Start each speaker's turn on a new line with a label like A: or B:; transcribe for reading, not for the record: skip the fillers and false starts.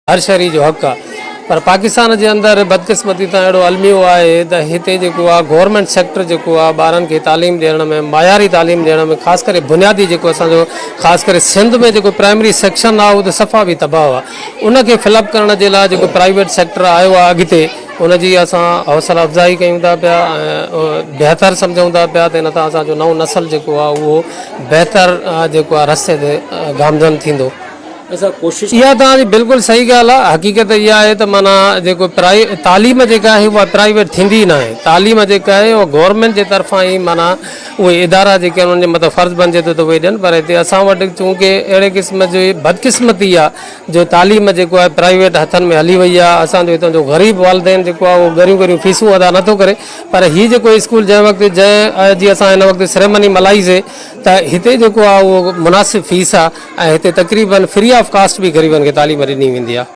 A: هر شهري جو حق آ پر پاڪستان جي اندر بدقسمتي سان اهڙو الميو آهي ته هتي جيڪو آ گورنمينٽ سيڪٽر جيڪو آ ٻارن کي تعليم ڏيڻ ۾ معياري تعليم ڏيڻ ۾ خاص ڪري بنيادي جيڪو اسان جو خاص ڪري سنڌ ۾ جيڪو پرائمري سيڪشن آ اهو ته صفا به تباهه آ ان کي فل اپ ڪرڻ جي لاء جيڪو پرائيويٽ سيڪٽر آيو آ اڳتي ان جي اسان حوصله افزائي ڪيون ٿا پيا ۽ بهتر سمجهون ٿا پيا ته ان سان اسان جو نئون نسل جيڪو آ اهو بهتر جيڪو آ رستي تي گامزن ٿيندو.
B: اسان ڪوشش.
A: اها توهان جي بلڪل صحيح ڳالهه آهي حقيقت اها آهي ته معنيٰ جيڪو پرائي تعليم جيڪا آهي اها پرائيويٽ ٿيندي ئي ناهي تعليم جيڪا آهي اها گورنمينٽ جي طرفان ئي معنيٰ اهي ادارا جيڪي آهن انهن جي مٿان فرض بنجي ٿو ته اهي ڏين پر هتي اسان وٽ چونڪه اهڙي قسم جي بدقسمتي آهي جو تعليم جيڪو آهي پرائيويٽ هٿن ۾ هلي وئي آهي اسان جو هتان جو غريب والدين جيڪو آهي اهو ڳريون ڳريون فيسون ادا نٿو ڪري پر هي جيڪو اسڪول جنهن وقت جنهن جي اسان هن وقت سريمني ملهائي سي ته هتي جيڪو آهي اهو مناسب فيس آهي ۽ هتي تقريبن فري آف ڪاسٽ به غريبن کي تعليم ڏني ويندي آهي.